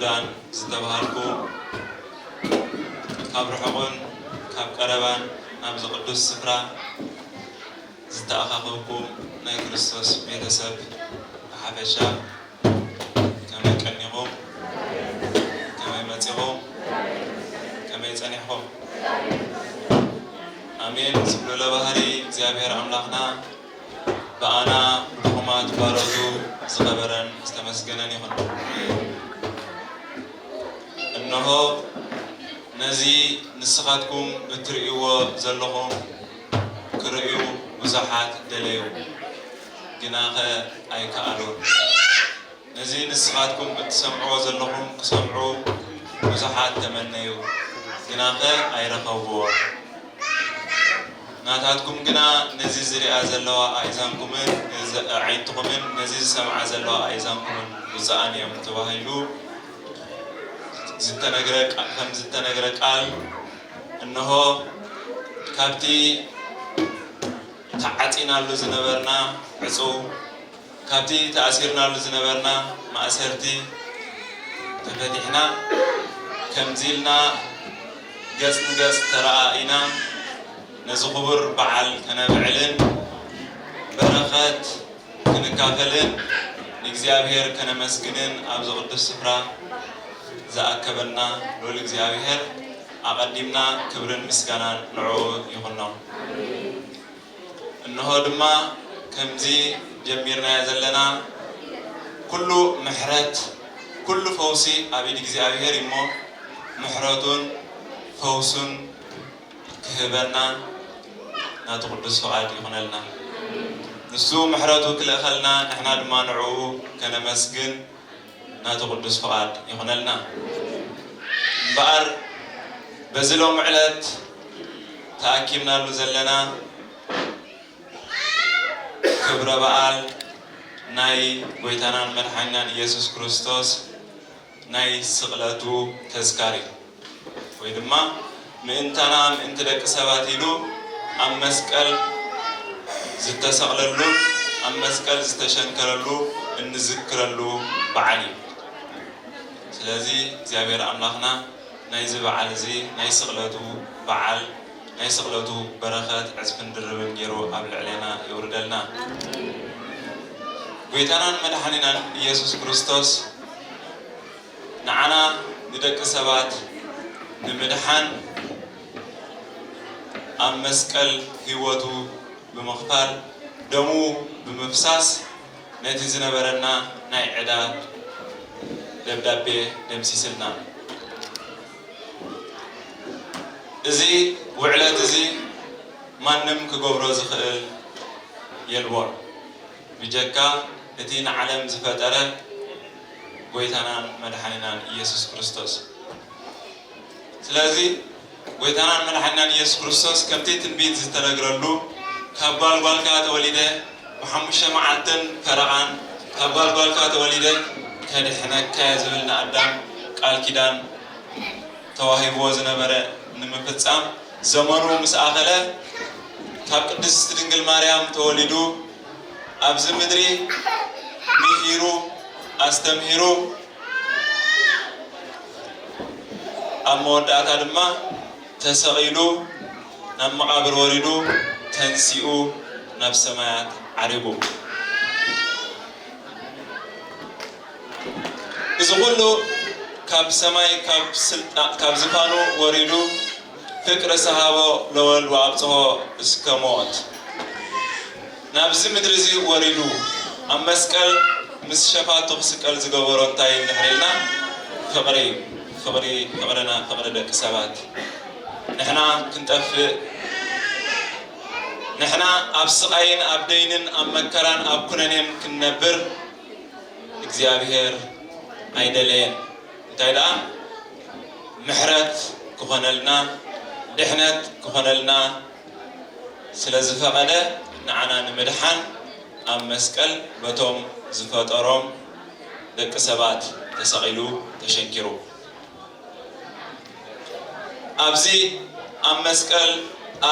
ዳን ዝተባሃልኩ፣ ካብ ርሑቕን ካብ ቀረባን ናብዚ ቅዱስ ስፍራ ዝተኣኻኸብኩም ናይ ክርስቶስ ቤተሰብ ብሓፈሻ፣ ከመይ ቀኒኹም? ከመይ መጺኹም? ከመይ ጸኒሕኩም? ኣሜን። ዝብሉለ ባህሪ እግዚኣብሔር ኣምላኽና ብኣና ብድኹማት ባሮቱ ዝኸበረን ዝተመስገነን ይኹን። እነሆ ነዚ ንስኻትኩም እትርእይዎ ዘለኹም ክርእዩ ብዙሓት ደለዩ፣ ግናኸ ኣይከኣሉን። ነዚ ንስኻትኩም እትሰምዕዎ ዘለኹም ክሰምዑ ብዙሓት ተመነዩ፣ ግናኸ ኣይረኸብዎ። ናታትኩም ግና ነዚ ዝሪኣ ዘለዋ ኣእዛንኩምን ነዚ ኣዒንትኹምን ነዚ ዝሰምዓ ዘለዋ ኣእዛንኩምን ብፁዓን እዮም ተባሂሉ ዝተነግረ ቃ-፣ ከም ዝተነግረ ቃል፣ እንሆ፣ ካብቲ ተዓጺናሉ ዝነበርና ዕጹው፣ ካብቲ ተኣሲርናሉ ዝነበርና ማእሰርቲ ተፈቲሕና፣ ከምዚ ኢልና ገጽ ንገጽ ተረኣኢና፣ ነዚ ክቡር በዓል ከነብዕልን በረኸት ክንካፈልን ንእግዚኣብሔር ከነመስግንን ኣብዚ ቅዱስ ስፍራ ዝኣከበና ልዑል እግዚኣብሔር ኣቐዲምና ክብርን ምስጋናን ንዕኡ ይኹኖ። እንሆ ድማ ከምዚ ጀሚርናዮ ዘለና ኩሉ ምሕረት፣ ኩሉ ፈውሲ ኣብ ኢድ እግዚኣብሔር እሞ ምሕረቱን ፈውሱን ክህበና ናቱ ቅዱስ ፍቓድ ይኹነልና። ንሱ ምሕረቱ ክልእኸልና፣ ንሕና ድማ ንዕኡ ከነመስግን ናቱ ቅዱስ ፍቓድ ይኹነልና። እምበኣር በዚ ሎሚ ዕለት ተኣኪብናሉ ዘለና ክብረ በዓል ናይ ጎይታናን መድሓኒናን ኢየሱስ ክርስቶስ ናይ ስቕለቱ ተዝካር እዩ። ወይ ድማ ምእንታና፣ ምእንቲ ደቂ ሰባት ኢሉ ኣብ መስቀል ዝተሰቕለሉን ኣብ መስቀል ዝተሸንከረሉ እንዝክረሉ በዓል እዩ። ስለዚ እግዚኣብሔር ኣምላኽና ናይዚ በዓል እዚ ናይ ስቕለቱ በዓል ናይ ስቕለቱ በረኸት ዕጽፍን ድርብን ገይሩ ኣብ ልዕሌና የውርደልና። ጎይታናን መድሓኒናን ኢየሱስ ክርስቶስ ንዓና ንደቂ ሰባት ንምድሓን ኣብ መስቀል ህይወቱ ብምኽፋል፣ ደሙ ብምፍሳስ ነቲ ዝነበረና ናይ ዕዳ ደብዳቤ ደምሲስልና። እዚ ውዕለት እዚ ማንም ክገብሮ ዝኽእል የልቦን፣ ብጀካ እቲ ንዓለም ዝፈጠረ ጎይታናን መድሓኒናን ኢየሱስ ክርስቶስ። ስለዚ ጎይታናን መድሓኒናን ኢየሱስ ክርስቶስ ከምቲ ትንቢት ዝተነግረሉ፣ ካብ ጓል ጓልካ ተወሊደ ብሓሙሽተ መዓልትን ፈረቓን ካብ ጓል ጓልካ ተወሊደ ከድሕነካ እየ ዝብል ንኣዳም ቃል ኪዳን ተዋሂብዎ ዝነበረ ንምፍጻም፣ ዘመኑ ምስ ኣኸለ ካብ ቅድስቲ ድንግል ማርያም ተወሊዱ ኣብዚ ምድሪ ምሂሩ ኣስተምሂሩ ኣብ መወዳእታ ድማ ተሰቒሉ ናብ መቓብር ወሪዱ ተንሲኡ ናብ ሰማያት ዓሪጉ። እዚ ኩሉ ካብ ሰማይ ካብ ስልጣ-፣ ካብ ዝፋኑ ወሪዱ ፍቅሪ ሰሃቦ ለወልድ ወኣብጽሖ እስከ ሞት ናብዚ ምድሪ እዚ ወሪዱ ኣብ መስቀል ምስ ሸፋቱ ክስቀል ዝገበሮ እንታይ እንድሕር ኢልና፣ ፍቕሪ፣ ፍቕሪ፣ ፍቕርና፣ ፍቕሪ ደቂ ሰባት። ንሕና ክንጠፍእ፣ ንሕና ኣብ ስቓይን ኣብ ደይንን ኣብ መከራን ኣብ ኩነኔን ክንነብር እግዚኣብሔር ኣይደለየን። እንታይ ደኣ ምሕረት ክኾነልና፣ ድሕነት ክኾነልና ስለ ዝፈቐደ፣ ንዓና ንምድሓን ኣብ መስቀል በቶም ዝፈጠሮም ደቂ ሰባት ተሰቒሉ ተሸንኪሩ። ኣብዚ ኣብ መስቀል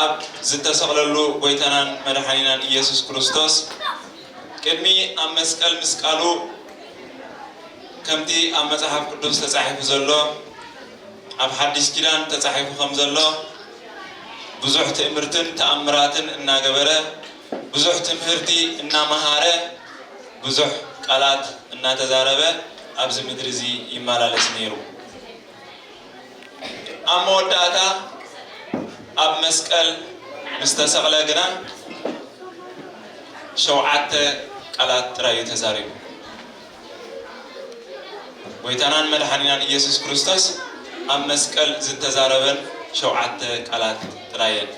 ኣብ ዝተሰቕለሉ ጎይታናን መድሓኒናን ኢየሱስ ክርስቶስ ቅድሚ ኣብ መስቀል ምስቃሉ ከምቲ ኣብ መጽሓፍ ቅዱስ ተጻሒፉ ዘሎ፣ ኣብ ሓድሽ ኪዳን ተጻሒፉ ከም ዘሎ፣ ብዙሕ ትእምርትን ተኣምራትን እናገበረ፣ ብዙሕ ትምህርቲ እናመሃረ፣ ብዙሕ ቃላት እናተዛረበ ኣብዚ ምድሪ እዚ ይመላለስ ነይሩ። ኣብ መወዳእታ ኣብ መስቀል ምስ ተሰቕለ ግና ሸውዓተ ቃላት ጥራይ እዩ ተዛሪቡ። ጎይታናን መድሓኒናን ኢየሱስ ክርስቶስ ኣብ መስቀል ዝተዛረበን ሸውዓተ ቃላት ጥራይ እየን።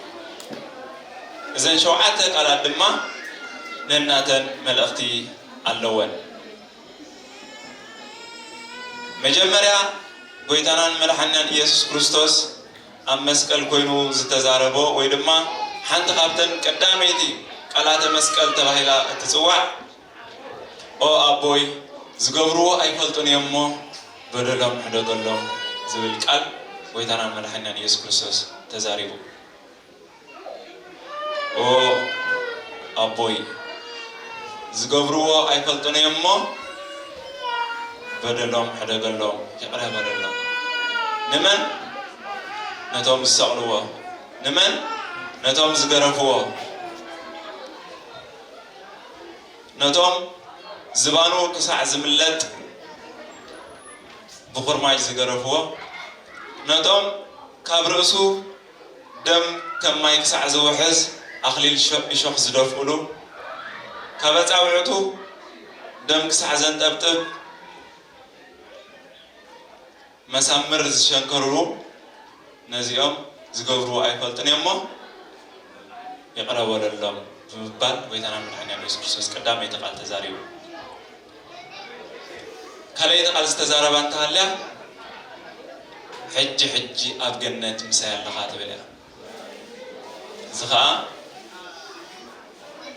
እዘን ሸውዓተ ቃላት ድማ ነናተን መልእኽቲ ኣለወን። መጀመርያ ጎይታናን መድሓኒናን ኢየሱስ ክርስቶስ ኣብ መስቀል ኮይኑ ዝተዛረቦ ወይ ድማ ሓንቲ ካብተን ቀዳመይቲ ቃላተ መስቀል ተባሂላ እትጽዋዕ "ኦ ኣቦይ፣ ዝገብርዎ ኣይፈልጡን እዮም እሞ በደሎም ሕደገሎም" ዝብል ቃል ጎይታናን መድሓኒናን ኢየሱስ ክርስቶስ ተዛሪቡ። "ኦ ኣቦይ፣ ዝገብርዎ ኣይፈልጡን እዮም እሞ በደሎም ሕደገሎም፣ ይቕረ በለሎም።" ንመን? ነቶም ዝሰቕልዎ። ንመን? ነቶም ዝገረፍዎ። ነቶም ዝባኑ ክሳዕ ዝምለጥ ብኹርማጅ ዝገረፍዎ። ነቶም ካብ ርእሱ ደም ከም ማይ ክሳዕ ዝውሕዝ ኣኽሊል ሸ-፣ እሾኽ ዝደፍኡሉ፣ ካብ ኣጻብዕቱ ደም ክሳዕ ዘንጠብጥብ መሳምር ዝሸንከርሉ፣ ነዚኦም ዝገብርዎ ኣይፈልጡን እዮም እሞ ይቕረ በለሎም ብምባል ጎይታና መድሓኒና ኢየሱስ ክርስቶስ ቀዳመይቲ ቃል ተዛሪቡ። ካልኣይቲ ቃል ዝተዛረባ እንተሃልያ፣ "ሕጂ ሕጂ ኣብ ገነት ምሳይ ኣለኻ" ትብል እያ። እዚ ኸኣ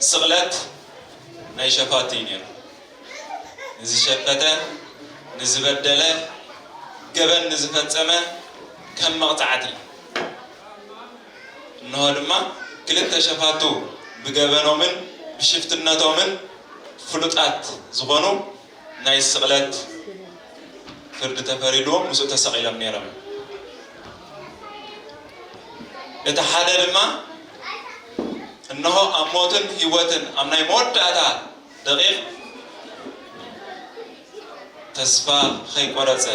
ስቕለት ናይ ሸፋቱ እዩ ነይሩ። ንዝሸፈተ፣ ንዝበደለ፣ ገበን ንዝፈጸመ ከም መቕጻዕቲ። እንሆ ድማ ክልተ ሸፋቱ ብገበኖምን ብሽፍትነቶምን ፍሉጣት ዝኾኑ ናይ ስቕለት ፍርዲ ተፈሪድዎም ምስኡ ተሰቒሎም ነይሮም። እቲ ሓደ ድማ እንሆ ኣብ ሞትን ህይወትን ኣብ ናይ መወዳእታ ደቂቕ ተስፋ ከይቆረጸ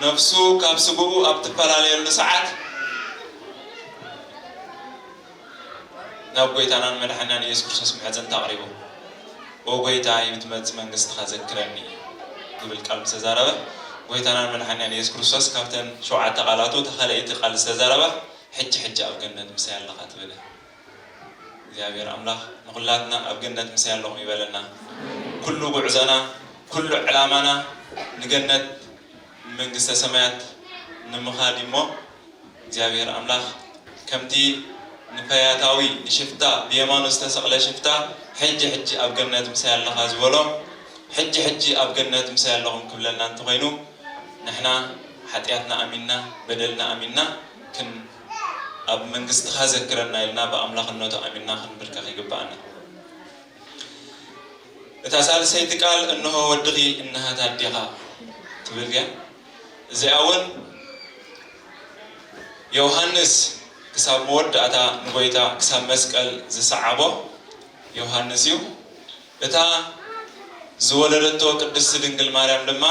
ነፍሱ ካብ ስግኡ ኣብ ትፈላለየሉ ሰዓት ናብ ጎይታናን መድሓኒናን ኢየሱስ ክርስቶስ ምሕጽንታ ኣቕሪቡ፣ "ኦ ጎይታይ፣ ብትመጽእ መንግስትኻ ዘክረኒ" ዝብል ቃል ምስ ተዛረበ፣ ጎይታናን መድሓኒናን ኢየሱስ ክርስቶስ ካብተን ሸውዓተ ቃላቱ እታ ካልኣይቲ ቃል ዝተዛረባ፣ "ሕጂ ሕጂ ኣብ ገነት ምሳይ ኣለኻ" ትብል። እግዚኣብሔር ኣምላኽ ንኹላትና ኣብ ገነት ምሳይ ኣለኹም ይበለና። ኩሉ ጉዕዞና፣ ኩሉ ዕላማና ንገነት፣ ንመንግስተ ሰማያት ንምኻድ እሞ፣ እግዚኣብሔር ኣምላኽ ከምቲ ንፈያታዊ ንሽፍታ ብየማኑ ዝተሰቕለ ሽፍታ፣ "ሕጂ ሕጂ ኣብ ገነት ምሳይ ኣለኻ" ዝበሎ፣ "ሕጂ ሕጂ ኣብ ገነት ምሳይ ኣለኹም" ክብለና እንተኾይኑ፣ ንሕና ሓጢኣትና ኣሚንና፣ በደልና ኣሚንና፣ ክን-፣ "ኣብ መንግስትኻ ዘክረና" ኢልና ብኣምላኽነቱ ኣሚንና ክንብርከኽ ይግብኣና። እታ ሳልሰይቲ ቃል "እንሆ ወድኺ፣ እነሃት ኣዴኻ" ትብል እያ። እዚኣ እውን ዮሃንስ ክሳብ መወዳእታ ንጎይታ ክሳብ መስቀል ዝሰዓቦ ዮሃንስ እዩ። እታ ዝወለደቶ ቅድስቲ ድንግል ማርያም ድማ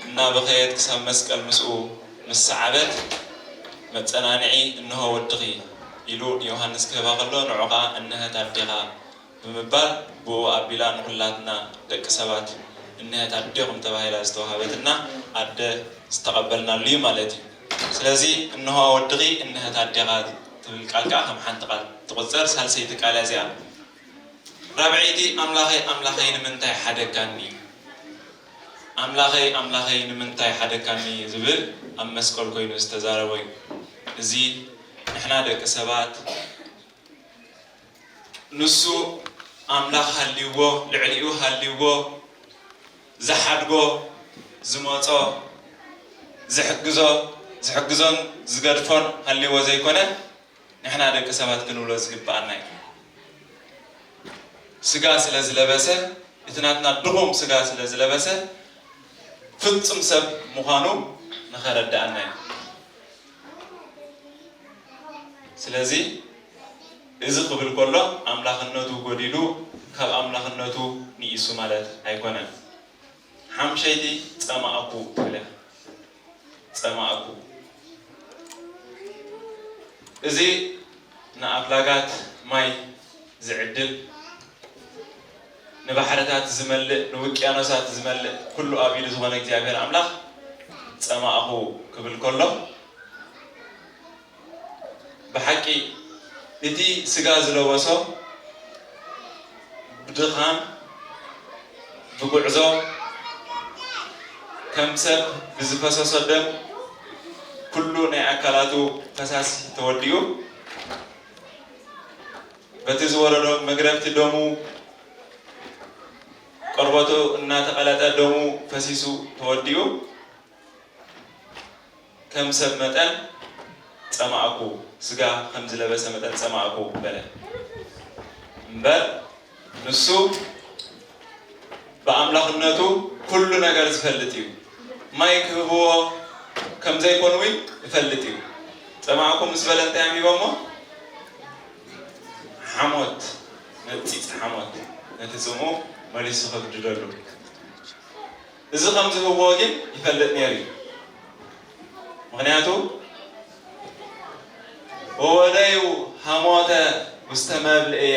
እናበኸየት ክሳብ መስቀል ምስኡ ምስ ሰዓበት፣ መጸናንዒ "እንሆ ወድኺ" ኢሉ ንዮሃንስ ክህባ ከሎ፣ ንዑ ኸኣ "እነሀት ኣዴኻ" ብምባል ብኡ ኣቢላ ንኹላትና ደቂ ሰባት እነሀት ኣዴኹም ተባሂላ ዝተዋህበትና ኣደ ዝተቐበልናሉ እዩ ማለት እዩ። ስለዚ "እንሆ ወድኺ እነሀት ኣዴኻ" ትብል ቃል ከኣ ከም ሓንቲ ቃል ትቑጸር። ሳልሰይቲ ቃል እያ እዚኣ። ራብዐይቲ "ኣምላኸይ ኣምላኸይ ንምንታይ ሓደግካኒ? ኣምላኸይ ኣምላኸይ ንምንታይ ሓደግካኒ?" ዝብል ኣብ መስቀል ኮይኑ ዝተዛረቦ እዩ። እዚ ንሕና ደቂ ሰባት ንሱ ኣምላኽ ሃልይዎ፣ ልዕሊኡ ሃልይዎ፣ ዝሓድጎ፣ ዝመጾ፣ ዝሕግዞ፣ ዝሕግዞን ዝገድፎን ሃልይዎ ዘይኮነ፣ ንሕና ደቂ ሰባት ክንብሎ ዝግብኣና እዩ። ስጋ ስለ ዝለበሰ፣ እቲ ናትና ድኹም ስጋ ስለ ዝለበሰ፣ ፍጹም ሰብ ምዃኑ ንኸረድኣና እዩ። ስለዚ እዚ ክብል ከሎ ኣምላኽነቱ ጎዲሉ ካብ ኣምላኽነቱ ንኢሱ ማለት ኣይኮነን። ሓምሸይቲ ጸማእኩ ትብል እያ። ጸማእኩ። እዚ ንኣፍላጋት ማይ ዝዕድል፣ ንባሕርታት ዝመልእ፣ ንውቅያኖሳት ዝመልእ፣ ኩሉ ኣብ ኢዱ ዝኾነ እግዚኣብሔር ኣምላኽ ጸማእኹ ክብል ከሎ፣ ብሓቂ እቲ ስጋ ዝለበሶ ብድኻም፣ ብጉዕዞ፣ ከም ሰብ ብዝፈሰሶ ደም ኩሉ ናይ ኣካላቱ ፈሳሲ ተወዲኡ፣ በቲ ዝወረዶ መግረፍቲ ደሙ፣ ቆርበቱ እናተቐለጠ ደሙ ፈሲሱ ተወዲኡ፣ ከም ሰብ መጠን ጸማእኩ፣ ስጋ ከም ዝለበሰ መጠን ጸማእኩ በለ። እምበር ንሱ ብኣምላኽነቱ ኩሉ ነገር ዝፈልጥ እዩ። ማይ ክህብዎ ከም ዘይኮኑ እውን ይፈልጥ እዩ። ጸማእኩ ምስ በለ እንታይ ኣንቢቦሞ? ሓሞት፣ ነጺጽ ሓሞት ነቲ ጽምኡ መሊሱ ከግድደሉ። እዚ ከም ዝህብዎ ግን ይፈልጥ ነይሩ እዩ። ምኽንያቱ "ወወደዩ ሃሞተ ውስተ መብልእየ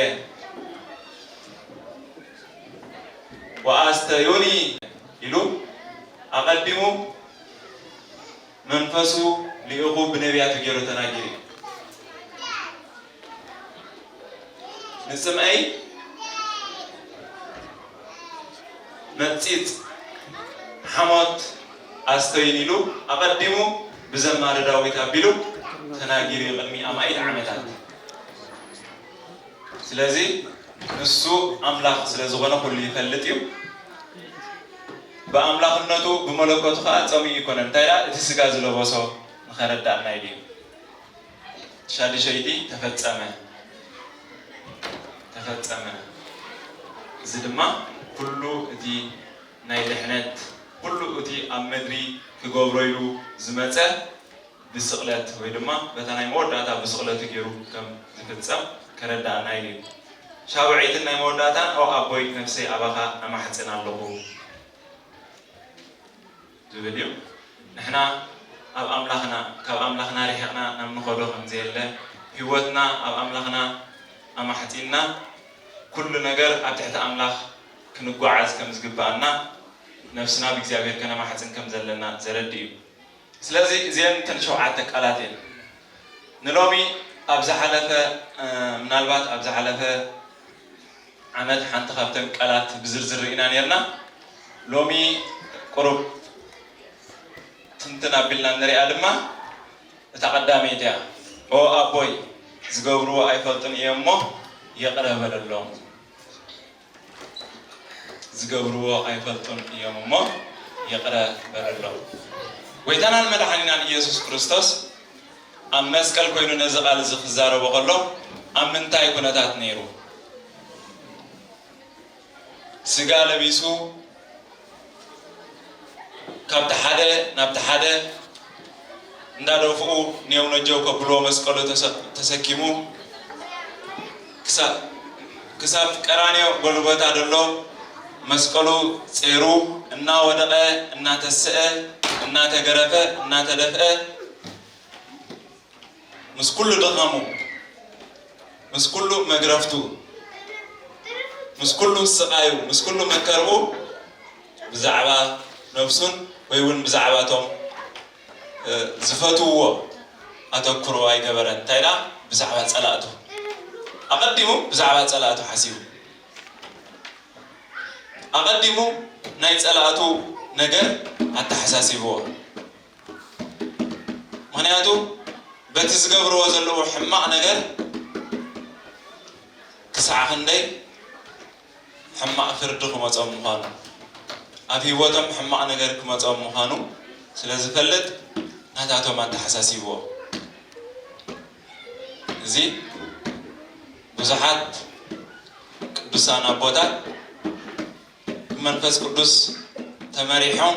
ወኣስተዩኒ" ኢሉ ኣቐዲሙ መንፈሱ ልኢኹ ብነቢያቱ ገይሩ ተናጊሩ እዩ። ንጽምኣይ መጺጽ ሓሞት ኣስተዩኒ ኢሉ ኣቐዲሙ ብዘማሪ ዳዊት ኣቢሉ ተናጊሩ እዩ ቅድሚ ኣማኢት ዓመታት። ስለዚ ንሱ ኣምላኽ ስለ ዝኾነ ኩሉ ይፈልጥ እዩ። ብኣምላኽነቱ ብመለኮቱ ኸዓ ጸሚኡ ይኮነን። እንታይ ደኣ እቲ ስጋ ዝለበሶ ንኸረዳእና ኢሉ እዩ። ሻድሸይቲ ተፈጸመ፣ ተፈጸመ። እዚ ድማ ኩሉ እቲ ናይ ድሕነት፣ ኩሉ እቲ ኣብ ምድሪ ክገብሮ ኢሉ ዝመጸ ብስቕለት ወይ ድማ በታ ናይ መወዳእታ ብስቕለቱ ገይሩ ከም ዝፍጸም ከረዳእና ኢሉ እዩ። ሻብዐይትን ናይ መወዳእታን "ኦ ኣቦይ ነፍሰይ ኣባኻ ኣማሕጽን ኣለኹ" ዝብል እዩ። ንሕና ኣብ ኣምላኽና፣ ካብ ኣምላኽና ርሒቕና ናብ ንኸዶ ከም ዘየለ፣ ህይወትና ኣብ ኣምላኽና ኣማሕጺንና ኩሉ ነገር ኣብ ትሕቲ ኣምላኽ ክንጓዓዝ ከም ዝግብኣና ነፍስና ብእግዚኣብሔር ከነማሕጽን ከም ዘለና ዘረድእ እዩ። ስለዚ እዚአን እተን ሸውዓተ ቃላት እየን። ንሎሚ ኣብ ዝሓለፈ፣ እ፣ ምናልባት ኣብ ዝሓለፈ ዓመት ሓንቲ ካብተን ቃላት ብዝርዝር ርኢና ነርና። ሎሚ ቁሩብ ትንትን ኣቢልና ንሪኣ ድማ እታ ቀዳመይቲ እያ። "ኦ ኣቦይ፣ ዝገብርዎ ኣይፈልጡን እዮም እሞ ይቕረ በለሎም" ዝገብርዎ ኣይፈልጡን እዮም እሞ ይቕረ በለሎም። ጎይታናን መድሓኒናን ኢየሱስ ክርስቶስ ኣብ መስቀል ኮይኑ ነዚ ቃል እዚ ክዛረቦ ከሎ ኣብ ምንታይ ኩነታት ነይሩ? ስጋ ለቢሱ ካብቲ ሓደ ናብቲ ሓደ እንዳደፍኡ ኔው ነጀው ከብልዎ መስቀሉ ተሰ-፣ ተሰኪሙ ክሳ-፣ ክሳብ ቀራንዮ ጎልጎታ ዘሎ መስቀሉ ጼሩ እናወደቐ፣ እናተስአ፣ እናተገረፈ፣ እናተደፍአ ምስ ኩሉ ድኻሙ፣ ምስ ኩሉ መግረፍቱ፣ ምስ ኩሉ ስቓዩ፣ ምስ ኩሉ መከርኡ ብዛዕባ ነብሱን ወይ እውን ብዛዕባ እቶም፣ እ፣ ዝፈትውዎ ኣተኩሮ ኣይገበረን። እንታይ ደኣ? ብዛዕባ ጸላእቱ። ኣቐዲሙ ብዛዕባ ጸላእቱ ሓሲቡ። ኣቐዲሙ ናይ ጸላእቱ ነገር ኣተሓሳሲብዎ። ምኽንያቱ በቲ ዝገብርዎ ዘለዉ ሕማቕ ነገር ክሳዕ ክንደይ ሕማቕ ፍርዲ ክመጾም ምዃኑ፣ ኣብ ህይወቶም ሕማቕ ነገር ክመጾም ምዃኑ ስለ ዝፈልጥ ናታቶም ኣተሓሳሲብዎ። እዚ ብዙሓት ቅዱሳን ኣቦታት ብመንፈስ ቅዱስ ተመሪሖም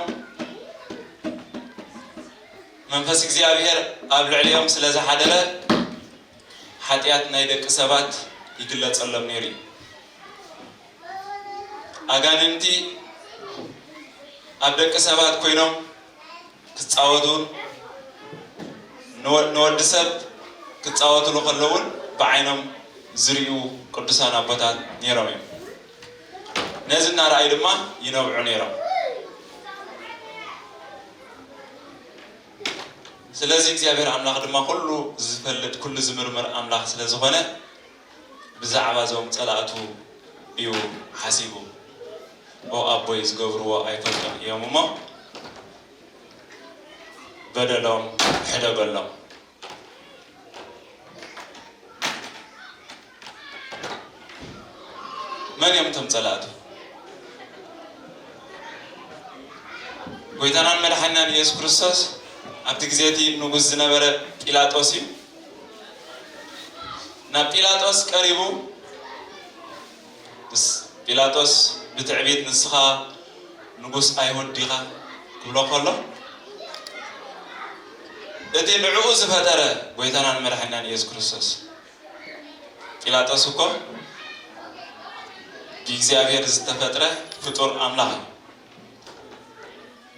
መንፈስ እግዚኣብሔር ኣብ ልዕሊኦም ስለ ዝሓደረ፣ ሓጢኣት ናይ ደቂ ሰባት ይግለጸሎም ነይሩ እዩ። ኣጋንንቲ ኣብ ደቂ ሰባት ኮይኖም ክጻወቱን ንወ-፣ ንወዲ ሰብ ክጻወቱሉ ከለውን ብዓይኖም ዝርእዩ ቅዱሳን ኣቦታት ነይሮም እዮም። ነዚ እናረኣዩ ድማ ይነብዑ ነይሮም። ስለዚ እግዚኣብሔር ኣምላኽ ድማ ኩሉ ዝፈልጥ፣ ኩሉ ዝምርምር ኣምላኽ ስለ ዝኾነ፣ ብዛዕባ እዞም ጸላእቱ እዩ ሓሲቡ። "ኦ ኣቦይ፣ ዝገብርዎ ኣይፈልጡን እዮም እሞ፣ በደሎም ሕደገሎም።" መን እዮም እቶም ጸላእቱ? ጎይታናን መድሓኒናን ኢየሱስ ክርስቶስ ኣብቲ ግዜ እቲ ንጉስ ዝነበረ ጲላጦስ እዩ። ናብ ጲላጦስ ቀሪቡ፣ ንስ-፣ ጲላጦስ ብትዕቢት፣ "ንስኻ ንጉስ ኣይሁድ ዲኻ?" ክብሎ ከሎ፣ እቲ ንዕኡ ዝፈጠረ ጎይታናን መድሓኒናን ኢየሱስ ክርስቶስ፣ ጲላጦስ እኮ ብእግዚኣብሔር ዝተፈጥረ ፍጡር ኣምላኽ እዩ።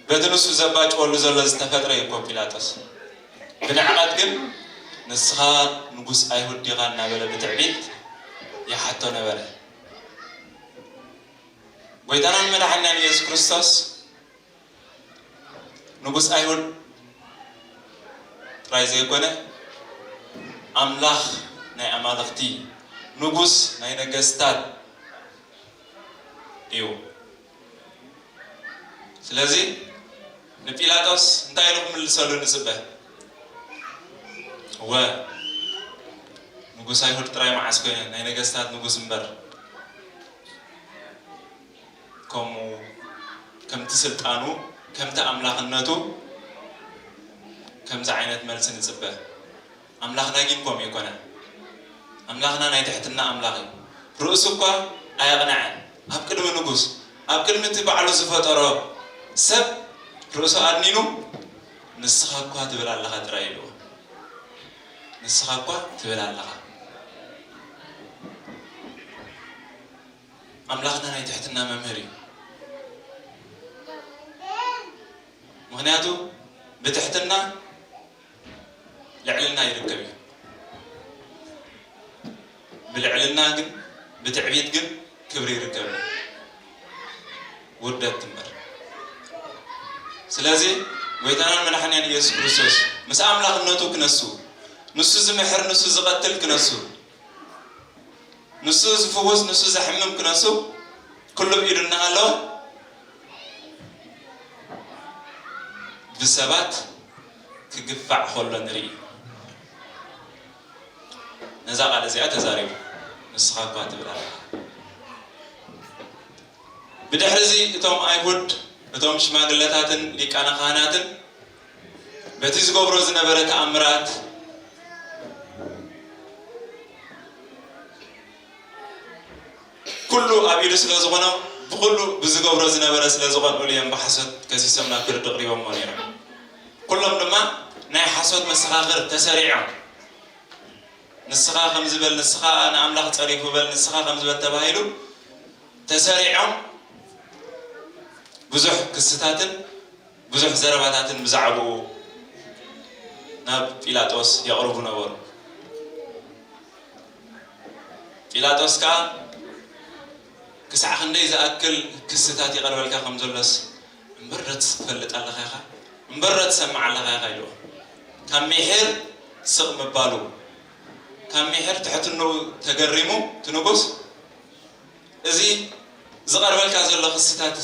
በቲ ንሱ ዘባጭወሉ ዘሎ ዝተፈጥረ እዩ እኮ ጲላጦስ። ብንዕቐት ግን፣ "ንስኻ ንጉስ ኣይሁድ ዲኻ?" እናበለ ብትዕቢት ይሓቶ ነበረ። ጎይታናን መድሓኒናን ኢየሱስ ክርስቶስ ንጉስ ኣይሁድ ጥራይ ዘይኮነ፣ ኣምላኽ ናይ ኣማልኽቲ፣ ንጉስ ናይ ነገስታት እዩ። ስለዚ ንጲላጦስ እንታይ ኢሉ ክምልሰሉ ንጽበ? እወ፣ ንጉስ ኣይሁድ ጥራይ መዓስ ኮነ፣ ናይ ነገስታት ንጉስ እምበር። ከምኡ፣ ከምቲ ስልጣኑ፣ ከምቲ ኣምላኽነቱ፣ ከምዚ ዓይነት መልሲ ንጽበ። ኣምላኽና ግን ከምኡ ኣይኮነን። ኣምላኽና ናይ ትሕትና ኣምላኽ እዩ። ርእሱ እኳ ኣየቕንዐን። ኣብ ቅድሚ ንጉስ፣ ኣብ ቅድሚ እቲ ባዕሉ ዝፈጠሮ ሰብ ርእሱ ኣድኒኑ፣ "ንስኻ እኳ ትብል ኣለኻ" ጥራይ ኢልዎ። "ንስኻ እኳ ትብል ኣለኻ።" ኣምላኽና ናይ ትሕትና መምህር እዩ። ምኽንያቱ ብትሕትና ልዕልና ይርከብ እዩ። ብልዕልና ግን፣ ብትዕቢት ግን ክብሪ ይርከብ እዩ። ውርደት እምበር። ስለዚ ጎይታናን መድሓኒናን ኢየሱስ ክርስቶስ ምስ ኣምላኽነቱ ክነሱ፣ ንሱ ዝምሕር፣ ንሱ ዝቐትል ክነሱ፣ ንሱ ዝፍውስ፣ ንሱ ዘሕምም ክነሱ፣ ኩሉ ብኢዱ እናሃለወ ብሰባት ክግፋዕ ከሎ ንርኢ። ነዛ ቃል እዚኣ ተዛሪቡ፣ "ንስኻ እኳ" ትብል ኣለኻ። ብድሕሪ እዚ እቶም ኣይሁድ፣ እቶም ሽማግለታትን ሊቃነ ካህናትን በቲ ዝገብሮ ዝነበረ ተኣምራት፣ ኩሉ ኣብ ኢዱ ስለ ዝኾኖም፣ ብኹሉ ብዝገብሮ ዝነበረ ስለ ዝቐንኡሉ እዮም ብሓሶት ከሲሶም ናብ ፍርዲ ኣቕሪቦሞ ነይሮም። ኩሎም ድማ ናይ ሓሶት መሰኻኽር ተሰሪዖም። "ንስኻ ከምዚ በል፣ ንስኻ ንኣምላኽ ጸሪፉ በል፣ ንስኻ ከምዚ በል" ተባሂሉ ተሰሪዖም ብዙሕ ክስታትን ብዙሕ ዘረባታትን ብዛዕባኡ ናብ ጲላጦስ የቕርቡ ነበሩ። ጲላጦስ ከኣ ክሳዕ ክንደይ ዝኣክል ክስታት ይቐርበልካ ከም ዘሎስ፣ "እምበር ዶ ትፈልጥ ኣለኻ ኢኻ? እምበር ዶ ትሰምዕ ኣለኻ ኢኻ?" ኢልዎ። ካብ ሚሒር ስቕ ምባሉ፣ ካብ ሚሒር ትሕትንኡ ተገሪሙ እቲ ንጉስ፣ "እዚ ዝቐርበልካ ዘሎ ክስታት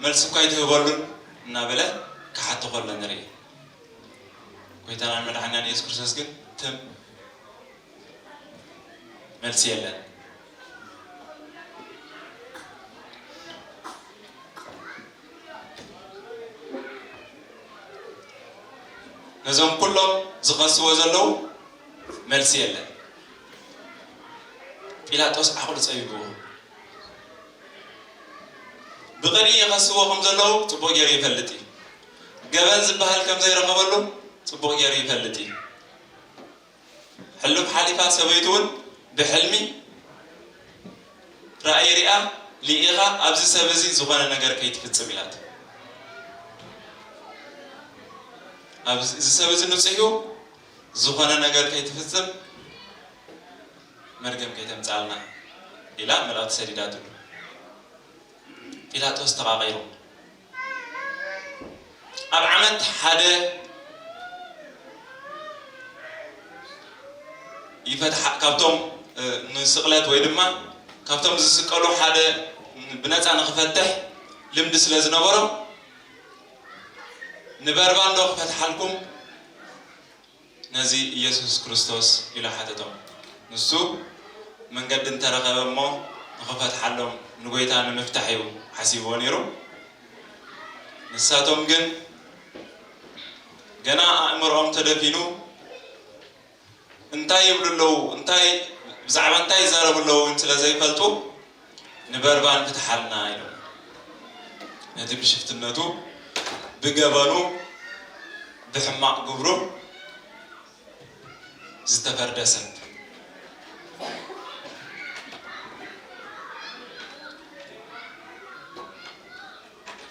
መልሲ እኳ ኣይትህበሉን?" እናበለ ክሓቶ ከሎ ንርኢ። ጎይታናን መድሓኒናን ኢየሱስ ክርስቶስ ግን ትም፣ መልሲ የለን። ነዞም ኩሎም ዝኸስዎ ዘለዉ መልሲ የለን። ጲላጦስ ዓቕሉ ጸቢብዎ። ብቕንኢ ይኸስዎ ከም ዘለዉ ጽቡቕ ገይሩ ይፈልጥ እዩ። ገበን ዝበሃል ከም ዘይረኸበሉ ጽቡቕ ገይሩ ይፈልጥ እዩ። ሕሉፍ ሓሊፋ ሰበይቱ እውን ብሕልሚ ራእይ ሪኣ፣ ልኢኻ፣ ኣብዚ ሰብ እዚ ዝኾነ ነገር ከይትፍጽም ኢላቶ። ኣብዚ፣ እዚ ሰብ እዚ ንጹህ እዩ፣ ዝኾነ ነገር ከይትፍጽም መርገም ከይተምጻልና ኢላ መልእኽቲ ሰዲዳትሉ። ጲላጦስ ተቓቒሩ። ኣብ ዓመት ሓደ ይፈትሓ፣ ካብቶም፣ እ፣ ንስቕለት ወይ ድማ ካብቶም ዝስቀሉ ሓደ ብነፃ ንኽፈትሕ ልምዲ ስለ ዝነበሮ፣ "ንበርባን ዶ ክፈትሓልኩም ነዚ ኢየሱስ ክርስቶስ?" ኢሉ ሓተቶም። ንሱ መንገዲ እንተረኸበ እሞ ንኽፈትሓሎም ንጎይታ ንምፍታሕ እዩ ሓሲብዎ ነይሩ። ንሳቶም ግን ገና ኣእምሮኦም ተደፊኑ እንታይ ይብሉ ኣለዉ፣ እንታይ፣ ብዛዕባ እንታይ ይዛረቡ ኣለዉ ስለ ዘይፈልጡ፣ "ንበርባን ፍትሓልና" ኢሎም። ነቲ ብሽፍትነቱ፣ ብገበኑ፣ ብሕማቕ ግብሩ ዝተፈርደ ሰብ።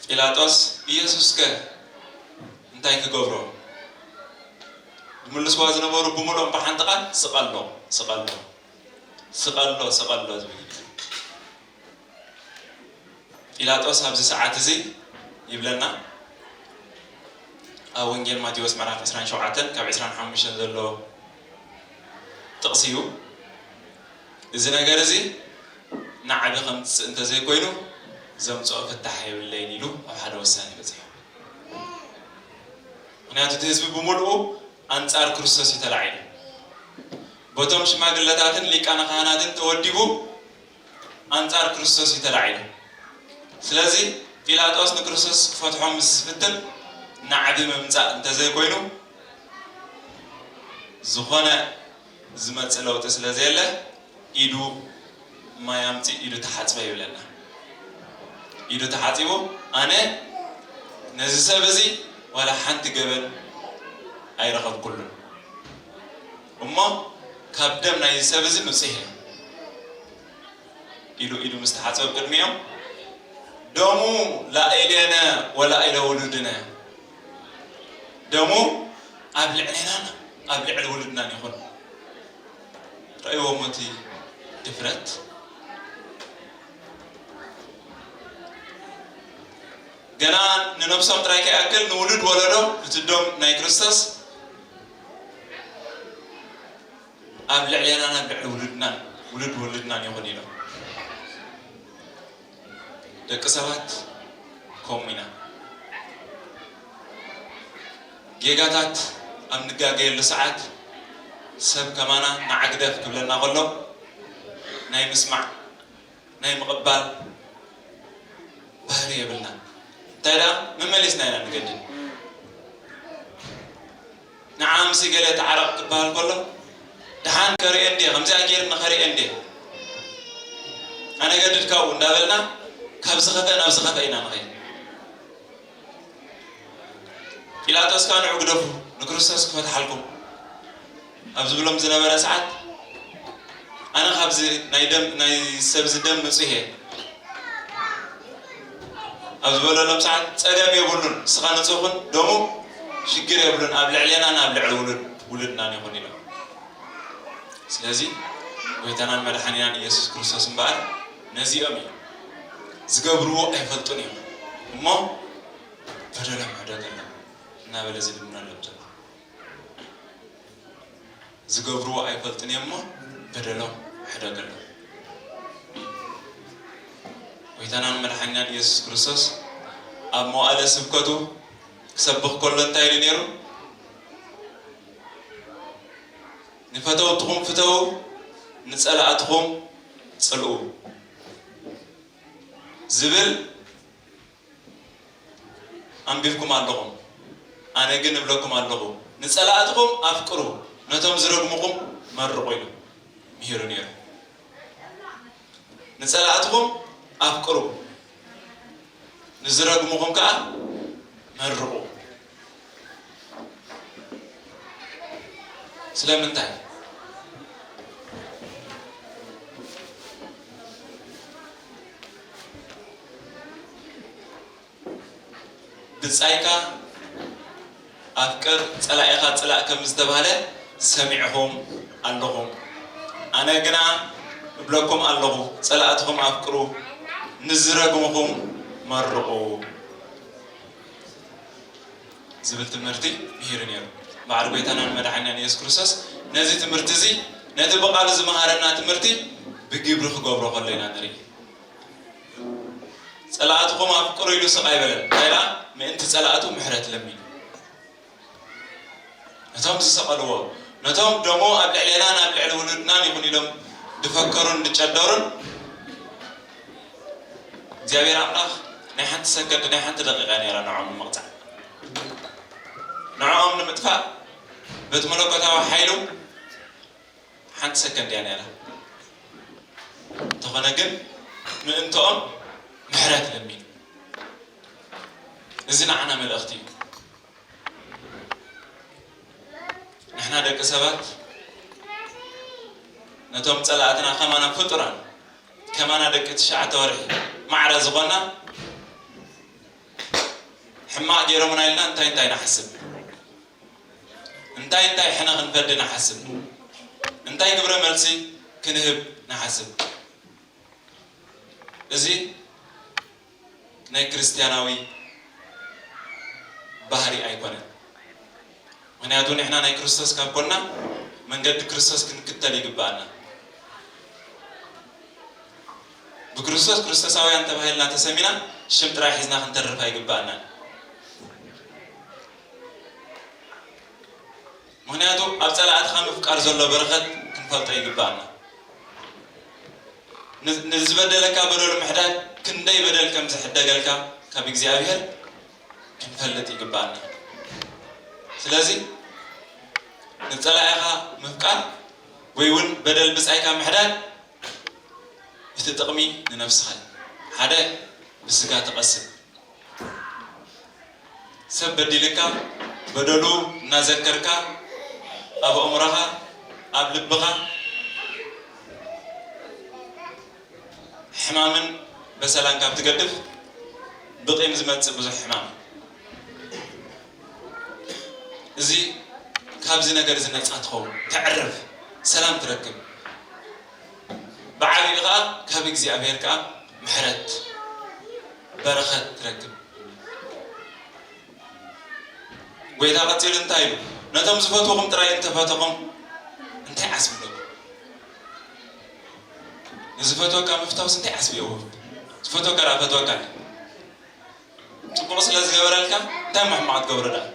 ጲላጦስ፣ "ኢየሱስከ እንታይ ክገብሮ?" ዝምልስዋ ዝነበሩ ብምሉኦም ብሓንቲ ቃል፣ "ስቐሎ፣ ስቐሎ፣ ስቐሎ፣ ስቐሎ" ዝብል። ጲላጦስ ኣብዚ ሰዓት እዚ ይብለና፣ ኣብ ወንጌል ማቴዎስ ምዕራፍ ዕስራን ሸውዓተን ካብ ዕስራን ሓሙሽተን ዘሎ ጥቕሲ እዩ። እዚ ነገር እዚ ንዓቢ ከምጽእ እንተዘይኮይኑ፣ ዘምጽኦ ፍታሕ የብለይን ኢሉ ኣብ ሓደ ውሳኔ በጺሑ። ምኽንያቱ እቲ ህዝቢ ብምልኡ ኣንጻር ክርስቶስ እዩ ተላዒሉ። በቶም ሽማግለታትን ሊቃነ ካህናትን ተወዲቡ ኣንጻር ክርስቶስ እዩ ተላዒሉ። ስለዚ ጲላጦስ ንክርስቶስ ክፈትሖ ምስ ዝፍትን ናዕቢ ምምጻእ እንተዘይኮይኑ፣ ዝኾነ ዝመጽእ ለውጢ ስለ ዘየለ፣ ኢዱ ማይ ኣምጺእ፣ ኢዱ ተሓጽበ ይብለና። ኢዱ ተሓጺቡ፣ ኣነ ነዚ ሰብ እዚ ዋላ ሓንቲ ገበን ኣይረኸብኩሉን፣ እሞ ካብ ደም ናይዚ ሰብ እዚ ንጹህ እየ ኢሉ፣ ኢዱ ምስ ተሓጸበ ቅድሚኦም፣ ደሙ ላዕሌነ ወላዕለ ውሉድነ፣ ደሙ ኣብ ልዕሌናን ኣብ ልዕሊ ውሉድናን ይኹን። ረእይዎም እቲ ድፍረት። ገና ንነብሶም ጥራይ ከይኣክል ንውሉድ ወለዶ፣ እቲ ደም ናይ ክርስቶስ ኣብ ልዕሌናን ኣብ ልዕሊ ውሉድናን፣ ውሉድ ውሉድናን ይኹን ኢሎም። ደቂ ሰባት ከምኡ ኢና። ጌጋታት ኣብ ንጋገየሉ ሰዓት ሰብ ከማና ንዓ ግደፍ ክብለና ከሎ ናይ ምስማዕ፣ ናይ ምቕባል ባህሪ የብልናን። እንታይ ደኣ መመሊስና ኢና ንገድድ። ንዓ ምስ ገለ ተዓረቕ ክበሃል ከሎ፣ ደሓን ከርእየ እንድየ፣ ከምዚኣ ገይርኒ ከርእየ እንድየ፣ ኣነ ገድድ ካብኡ እንዳበልና ካብ ዝኸፍአ ናብ ዝኸፍአ ኢና ንኸይድ። ጲላጦስ ከኣ ንዑ ግደፉ፣ ንክርስቶስ ክፈትሓልኩም ኣብ ዝብሎም ዝነበረ ሰዓት፣ ኣነ ካብዚ ናይ ደም፣ ናይ ሰብዚ ደም ንጹህ እየ ኣብ ዝበለሎም ሰዓት፣ ጸገም የብሉን፣ ንስኻ ንጹህ ኩን፣ ደሙ ሽግር የብሉን፣ ኣብ ልዕሌናን ኣብ ልዕሊ ውሉድ፣ ውሉድናን ይኹን ኢሎም። ስለዚ ጎይታናን መድሓኒናን ኢየሱስ ክርስቶስ እምበኣር ነዚኦም እዮም፣ ዝገብርዎ ኣይፈልጡን እዮም እሞ በደሎም ሕደገሎም እናበለ ዝልምነሎም ዘሎ። ዝገብርዎ ኣይፈልጡን እዮም እሞ በደሎም ሕደገሎም። ጎይታናን መድሓኒናን ኢየሱስ ክርስቶስ ኣብ መዋእለ ስብከቱ ክሰብኽ ከሎ እንታይ ኢሉ ነይሩ? "ንፈተውትኹም ፍተዉ፣ ንጸላእትኹም ጽልኡ" ዝብል ኣንቢብኩም ኣለኹም። ኣነ ግን እብለኩም ኣለኹ፣ ንጸላእትኹም ኣፍቅሩ፣ ነቶም ዝረግሙኹም መርቑ ኢሉ ምሂሩ ነይሩ። ንጸላእትኹም ኣፍቅሩ፣ ንዝረግሙኹም ከኣ መርቑ። ስለምንታይ? "ብጻይካ ኣፍቅር፣ ጸላኢኻ ጽላእ" ከም ዝተባህለ ሰሚዕኹም ኣለኹም። ኣነ ግና እብለኩም ኣለኹ፣ ጸላእትኹም ኣፍቅሩ፣ ንዝረግምኹም መርቑ ዝብል ትምህርቲ ምሂሩ ነይሩ። በዓል ጎይታናን መድሓኒናን የሱስ ክርስቶስ ነዚ ትምህርቲ እዚ፣ ነቲ ብቓሉ ዝመሃረና ትምህርቲ ብግብሪ ክገብሮ ከሎ ኢና ንርኢ። "ጸላእትኹም ኣፍቅሩ" ኢሉ ስቕ ኣይበለን። እንታይ ኢላ? "ምእንቲ ጸላእቱ ምሕረት ለሚኑ" ነቶም ዝሰቐልዎ፣ ነቶም ደሙ ኣብ ልዕሌናን ኣብ ልዕሊ ውሉድናን ይኹን ኢሎም ድፈከሩን ድጨደሩን፣ እግዚኣብሔር ኣምላኽ ናይ ሓንቲ ሰከንድ፣ ናይ ሓንቲ ደቂቃ ነይራ ንዕኦም ንምቕጻዕ። ንዕኦም ንምጥፋእ በቲ መለኮታዊ ሓይሉ ሓንቲ ሰከንድ እያ ነይራ። እንተኾነ ግን ምእንትኦም ምሕረት ለሚኑ። እዚ ንዓና መልእኽቲ እዩ። ንሕና ደቂ ሰባት ነቶም ጸላእትና ከማና ፍጡራን፣ ከማና ደቂ ትሽዓተ ወርሒ ማዕረ ዝኾንና፣ ሕማቕ ገይሮምና ኢልና እንታይ እንታይ ንሓስብ? እንታይ እንታይ ሕነ ክንፈዲ ንሓስብ? እንታይ ግብረ መልሲ ክንህብ ንሓስብ? እዚ ናይ ክርስትያናዊ ባህሪ ኣይኮነን። ምኽንያቱ ንሕና ናይ ክርስቶስ ካብ ኮንና፣ መንገዲ ክርስቶስ ክንክተል ይግብኣና። ብክርስቶስ ክርስቶሳውያን ተባሂልና ተሰሚና ሽም ጥራይ ሒዝና ክንተርፍ ኣይግብኣናን። ምኽንያቱ ኣብ ጸላእትኻ ምፍቃር ዘሎ በረኸት ክንፈልጦ ይግብኣና። ን-፣ ንዝበደለካ በደሉ ምሕዳግ ክንደይ በደል ከም ዝሕደገልካ ካብ እግዚኣብሔር ክንፈልጥ ይግብኣና። ስለዚ ንጸላኢኻ ምፍቃር ወይ እውን በደል ብጻይካ ምሕዳግ እቲ ጥቕሚ ንነብስኻ እዩ። ሓደ ብስጋ ትቐስብ። ሰብ በዲልካ፣ በደሉ እናዘከርካ፣ ኣብ ኣእምሮኻ፣ ኣብ ልብኻ ሕማምን በሰላን ካብ ትገድፍ፣ ብቂም ዝመጽእ ብዙሕ ሕማም። እዚ፣ ካብዚ ነገር እዚ ነጻ ትኸውን፣ ተዕርፍ፣ ሰላም ትረክብ። ብዓቢኡ ኸኣ ካብ እግዚኣብሔር ከኣ ምሕረት፣ በረኸት ትረክብ። ጎይታ ቀጺሉ እንታይ ኢሉ? "ነቶም ዝፈትውኹም ጥራይ እንተፈተኹም እንታይ ዓስቢ ኣለኩም?" ንዝፈትወካ ምፍታውስ እንታይ ዓስቢ የዎ? ዝፈትወካ ደኣ ፈትወካ። ጽቡቕ ስለ ዝገበረልካ እንታይ እሞ ሕማቕ ትገብሮ ደኣ?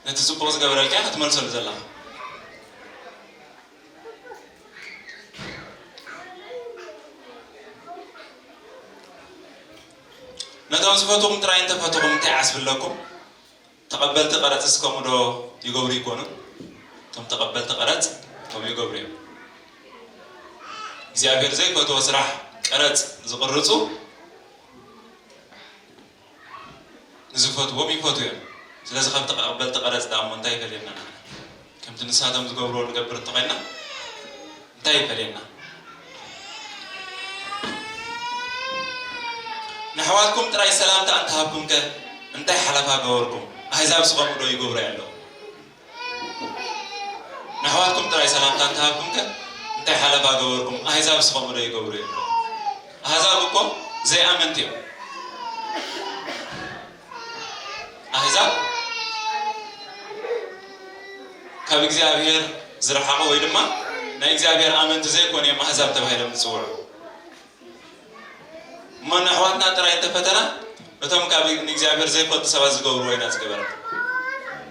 ነቲ ጽቡቕ ዝገበረልካ ክትመልሰሉ ዘለኻ። ነቶም ዝፈትኹም ጥራይ እንተፈትኹም እንታይ ዓስቢ ኣለኩም? ተቐበልቲ ቀረጽስ ከምኡ ዶ ይገብሩ ይኮኑ? እቶም ተቐበልቲ ቀረጽ ከምኡ ይገብሩ እዮም። እግዚኣብሔር ዘይፈትዎ ስራሕ ቀረጽ ዝቕርጹ ንዝፈትዎም ይፈትዉ እዮም። ስለዚ ካብ ተቐበልቲ ቀረጽ ደኣ እሞ እንታይ ይፈልየና? ከምቲ ንሳቶም ዝገብርዎ ንገብር እንተኾይንና እንታይ ይፈልየና? ንኣሕዋትኩም ጥራይ ሰላምታ እንተሃብኩምከ እንታይ ሓለፋ ገበርኩም? ኣህዛብስ ከምኡ ዶ ይገብሩ ኣለዉ? ንኣሕዋትኩም ጥራይ ሰላምታ እንተሃብኩምከ እንታይ ሓለፋ ገበርኩም? ኣህዛብስ ከምኡ ዶ ይገብሩ ኣለዉ? ኣህዛብ እኮ ዘይኣመንቲ እዮም። ኣህዛብ ካብ እግዚኣብሔር ዝረሓቑ ወይ ድማ ናይ እግዚኣብሔር ኣመንቲ ዘይኮኑ እዮም ኣህዛብ ተባሂሎም ዝጽውዑ። እሞ ንኣሕዋትና ጥራይ እንተፈተና፣ እቶም ካብ ንእግዚኣብሔር ዘይፈልጡ ሰባት ዝገብርዎ ኢና ዝገበርና።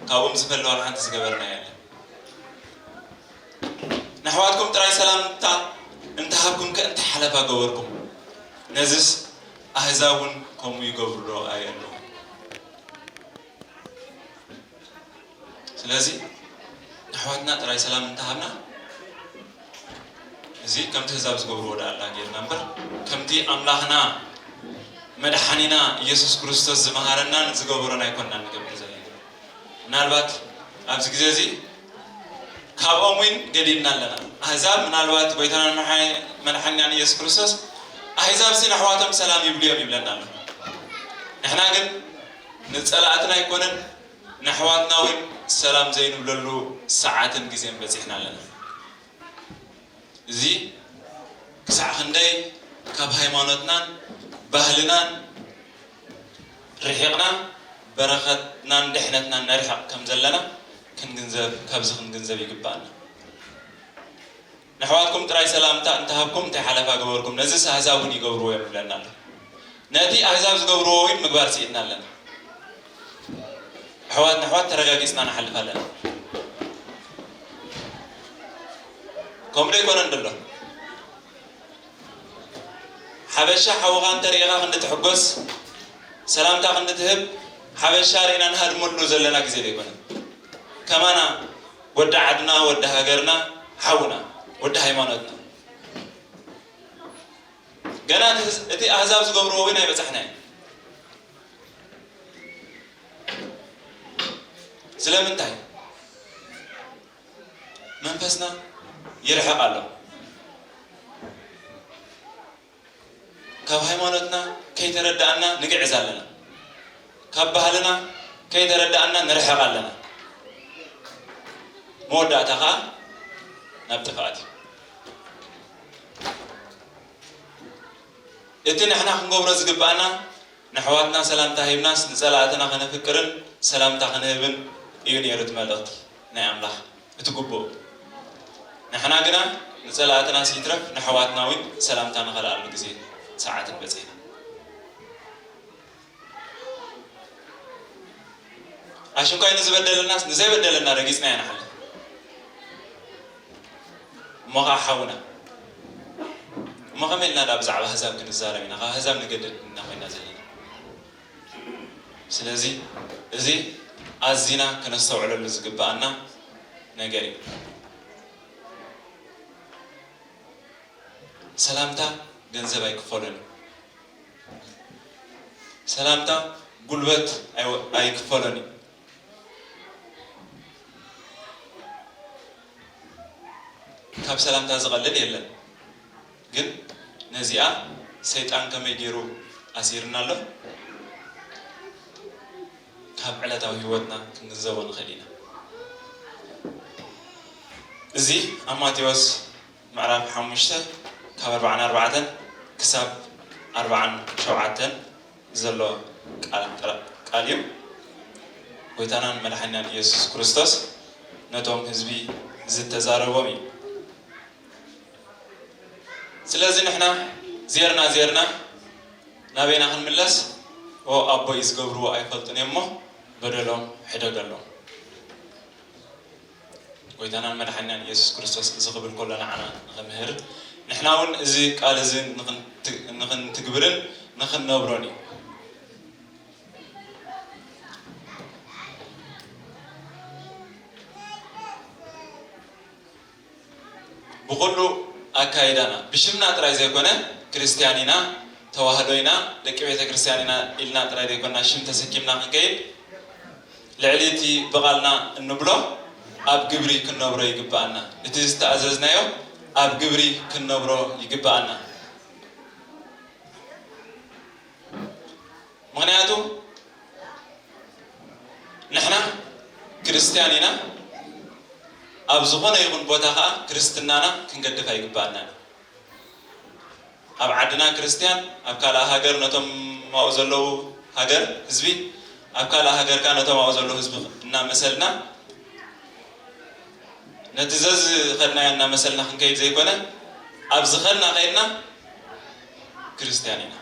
ካብኦም ዝፈሊ ዋላ ሓንቲ ዝገበርና የለን። ንኣሕዋትኩም ጥራይ ሰላምታ እንተሃብኩምከ እንታይ ሓለፋ ገበርኩም? ነዝስ ኣህዛብ እውን ከምኡ ይገብሩ ዶ ኣይኣለዉን? ስለዚ ንኣሕዋትና ጥራይ ሰላም እንተሃብና፣ እዚ ከምቲ ኣህዛብ ዝገብርዎ ደኣ ኣላ ጌርና እምበር፣ ከምቲ ኣምላኽና መድሓኒና ኢየሱስ ክርስቶስ ዝመሃረናን ዝገበሮን ኣይኮንና ንገብር ዘለና። ምናልባት ኣብዚ ግዜ እዚ ካብኦም እውን ገዲልና ኣለና። ኣህዛብ ምናልባት ጎይታናን መሓ-፣ መድሓኒናን ኢየሱስ ክርስቶስ ኣህዛብ ሲ ንኣሕዋቶም ሰላም ይብሉ እዮም ይብለና ኣሎ። ንሕና ግን ንጸላእትና ኣይኮነን ንኣሕዋትና እውን ሰላም ዘይንብለሉ ሰዓትን ግዜን በጺሕና ኣለና። እዚ ክሳዕ ክንደይ ካብ ሃይማኖትናን ባህልናን ርሒቕና በረኸትናን ድሕነትናን ነርሕቕ ከም ዘለና ክንግንዘብ፣ ካብዚ ክንግንዘብ ይግባኣና። ንኣሕዋትኩም ጥራይ ሰላምታ እንተሃብኩም እንታይ ሓለፋ ገበርኩም? ነዚስ ኣህዛብ እውን ይገብርዎ እዮም ይብለና ኣሎ። ነቲ ኣህዛብ ዝገብርዎ እውን ምግባር ስኢንና ኣለና። ኣሕዋት ንኣሕዋት ተረጋጊጽና ንሓልፍ ኣለና። ከምኡ ዶ ኣይኮነን ዘሎ? ሓበሻ ሓውኻ እንተሪኢኻ ክንዲ ትሕጎስ፣ ሰላምታ ክንዲ ትህብ፣ ሓበሻ ርኢና ንሃድመሉ ዘለና ግዜ ዶ ኣይኮነን? ከማና ወዲ ዓድና፣ ወዲ ሃገርና፣ ሓውና፣ ወዲ ሃይማኖትና። ገና እቲ ህዝ-፣ እቲ ኣህዛብ ዝገብርዎ እውን ኣይበጻሕናዮን። ስለምንታይ? መንፈስና ይርሕቕ ኣሎ። ካብ ሃይማኖትና ከይተረዳእና ንግዕዝ ኣለና። ካብ ባህልና ከይተረዳእና ንርሕቕ ኣለና። መወዳእታ ኸኣ ናብ ጥፍኣት እዩ። እቲ ንሕና ክንገብሮ ዝግብኣና ንኣሕዋትና ሰላምታ ሂብናስ ንጸላእትና ከነፍቅርን ሰላምታ ክንህብን እዩ ነይሩ እቲ መልእኽቲ ናይ ኣምላኽ፣ እቲ ግቡእ። ንሕና ግና ንጸላእትናስ ይትረፍ ንኣሕዋትና እውን ሰላምታ ንኸልኣሉ ግዜን ሰዓትን በጺሕና። ኣሽንኳይ ንዝበደለናስ ንዘይበደለና ረጊጽና ኢና ንሓልፍ። እሞ ኸዓ ሓውና፣ እሞ ከመይ ኢልና ደኣ ብዛዕባ ኣህዛብ ክንዛረብ ኢና? ካብ ኣህዛብ ንገድድ ኢና ኮይና ዘለና። ስለዚ እዚ ኣዚና ከነስተውዕለሉ ዝግብኣና ነገር እዩ። ሰላምታ ገንዘብ ኣይክፈሎን እዩ። ሰላምታ ጉልበት ኣይወ-፣ ኣይክፈሎን እዩ። ካብ ሰላምታ ዝቐልል የለን። ግን ነዚኣ ሰይጣን ከመይ ገይሩ ኣሲርና ኣሎ? ካብ ዕለታዊ ህይወትና ክንግንዘቦ ንኽእል ኢና። እዚ ኣብ ማቴዎስ ምዕራፍ ሓሙሽተ ካብ ኣርብዓን ኣርባዕተን ክሳብ ኣርብዓን ሸውዓተን ዘሎ ቃል ጥረ-፣ ቃል እዩ። ጎይታናን መድሓኒናን ኢየሱስ ክርስቶስ ነቶም ህዝቢ ዝተዛረቦም እዩ። ስለዚ ንሕና ዜርና ዜርና ናበይና ክንምለስ? ኦ ኣቦይ ዝገብርዎ ኣይፈልጡን እዮም እሞ በደሎም ሕደገሎም። ጎይታናን መድሓኒናን ኢየሱስ ክርስቶስ እዚ ክብል ከሎ ንዓና ንኽምህር፣ ንሕና እውን እዚ ቃል እዚ ንኽንት-፣ ንኽንትግብርን ንኽንነብሮን እዩ። ብኹሉ ኣካይዳና፣ ብሽምና ጥራይ ዘይኮነ፣ ክርስትያን ኢና፣ ተዋህዶ ኢና፣ ደቂ ቤተ ክርስትያን ኢና ኢልና ጥራይ ዘይኮንና ሽም ተሰኪምና ክንከይድ፣ ልዕሊ እቲ ብቓልና እንብሎ ኣብ ግብሪ ክንነብሮ ይግብኣና። እቲ ዝተኣዘዝናዮ ኣብ ግብሪ ክንነብሮ ይግብኣና። ምኽንያቱ ንሕና ክርስትያን ኢና፣ ኣብ ዝኾነ ይኹን ቦታ ኸኣ ክርስትናና ክንገድፍ ኣይግብኣናን። ኣብ ዓድና ክርስትያን፣ ኣብ ካልእ ሃገር ነቶም ኣብኡ ዘለዉ ሃገር ህዝቢ፣ ኣብ ካልእ ሃገር ከኣ ነቶም ኣብኡ ዘለዉ ህዝቢ እናመሰልና፣ ነቲ ዘዝኸድናዮ እናመሰልና ክንከይድ ዘይኮነ፣ ኣብ ዝኸድና ከይድና ክርስትያን ኢና።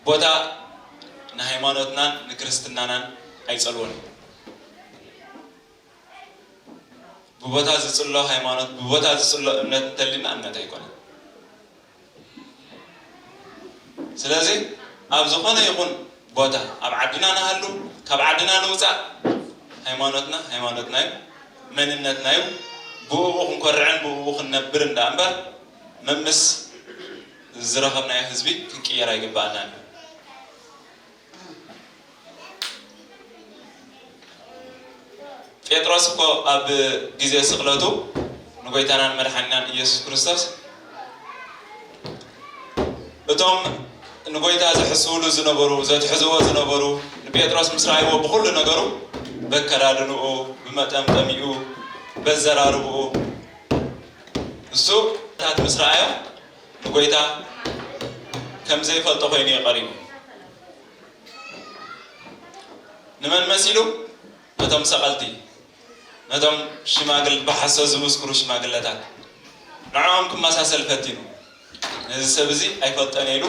ቦታ ንሃይማኖትናን ንክርስትናናን ኣይጸልዎን እዩ። ብቦታ ዝጽሎ ሃይማኖት፣ ብቦታ ዝጽሎ እምነት እንተሊና እምነት ኣይኮነን። ስለዚ ኣብ ዝኾነ ይኹን ቦታ፣ ኣብ ዓድና ንሃሉ፣ ካብ ዓድና ንውጻእ፣ ሃይማኖትና ሃይማኖትና እዩ፣ መንነትና እዩ። ብእኡ ክንኮርዕን ብእኡ ክንነብርን ደኣ እምበር፣ መምስ ዝረኸብናዮ ህዝቢ ክንቅየር ኣይግባኣናን እዩ። ጴጥሮስ እኮ ኣብ ግዜ ስቕለቱ ንጎይታናን መድሓኒናን ኢየሱስ ክርስቶስ እቶም ንጎይታ ዝሕስውሉ ዝነበሩ፣ ዘትሕዝዎ ዝነበሩ፣ ንጴጥሮስ ምስ ረኣይዎ ብኹሉ ነገሩ፣ በከዳድንኡ፣ ብመጠምጠሚኡ፣ በዘራርብኡ፣ እሱ ታት ምስ ረኣዮ ንጎይታ ከም ዘይፈልጦ ኮይኑ እዩ ቀሪቡ። ንመን መሲሉ? ነቶም ሰቐልቲ፣ ነቶም ሽማግል-፣ ብሓሶት ዝምስክሩ ሽማግለታት፣ ንዕኦም ክመሳሰል ፈቲኑ። ነዚ ሰብ እዚ ኣይፈልጦን ኢሉ